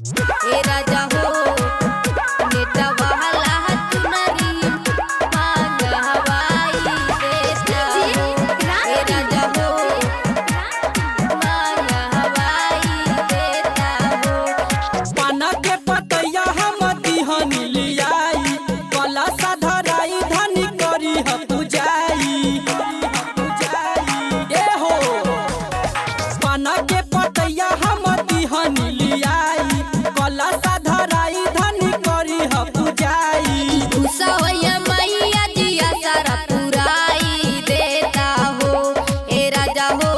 ए राजा हो, नेटा वाला चुनरी मांगवाई देता हो। ए राजा हो, मांगवाई देता हो। पाना के पतैया हम दिहनी लियाई, कला साधराई धनी करी ह पूजाई। ए हो, पाना के पतैया हम दिहनी लियाई, कला साधराई धनी करी ह पूजाई। सवैया मैया जिया सारा पुराई देता हो। ए राजा हो,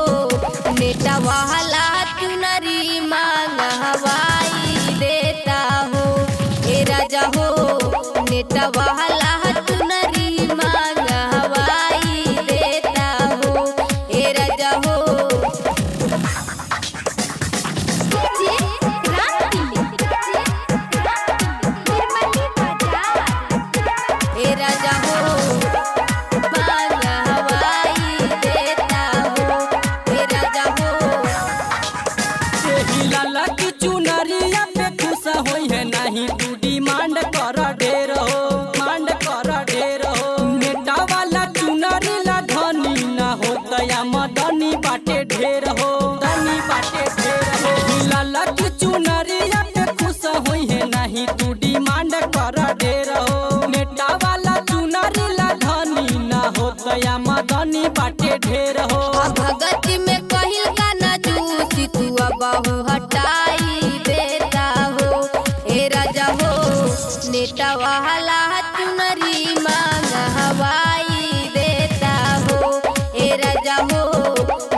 नेटा वाला चुनरी मांगवाई देता हो। ए राजा हो, नेटा वाला चुनरी मांगवाई देता हो। ए राजा हो। ए राजा हो, मांगवाई देता हो। ए राजा हो। एही लाला की चुनरिया पे खुश होई है नहीं, तू डिमांड कर ढेर हो, मांड कर ढेर हो। नेटा वाला चुनरी ला धनी ना हो दया मदनी बाटे ढेर हो, धनी बाटे ढेर हो। एही लाला की चुनरिया पे खुश होई है नहीं, तू डिमांड कर ढेर हो। नेटा वाला चुनरी ला धनी ना हो दया मदनी बाटे ढेर हो। भगत में कहिल का ना जूसी तू बहु हटाई देता हो। ए राजा हो, नेटा वाला चुनरी मांगवाई देता हो। ए राजा हो,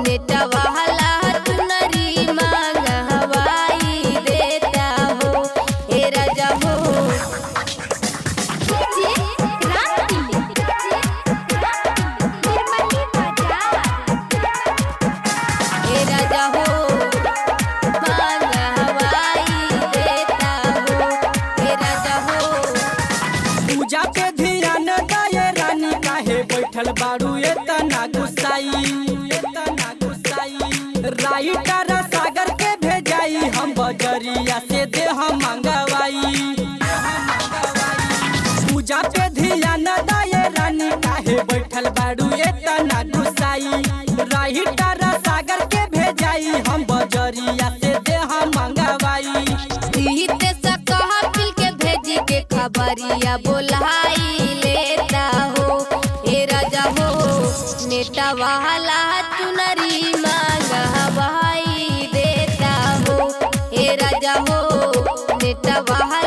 नेटा वाला चुनरी मांगवाई देता हो। ए राजा हो। ए राजा हो, मांगवाई देता हो। ए राजा हो। पूजा पे ध्यान दे रानी, काहे बैठल बारू एतना गुस्साई, एतना गुस्साई। राइटर सागर के भेजाई, हम बजरिया से देह मंगवाई। पूजा पे ध्यान दे रानी, काहे बैठल बारू एतना गुस्साई। राइटर सागर के भेजाई, हम बजरिया से देह मंगवाई। सीते सकहा पिल के भेजी के खबरिया बोलाई लेता हो। ए राजा हो, नेटा वाला चुनरी मांगवाई देता हो। ए राजा हो, नेटा वाला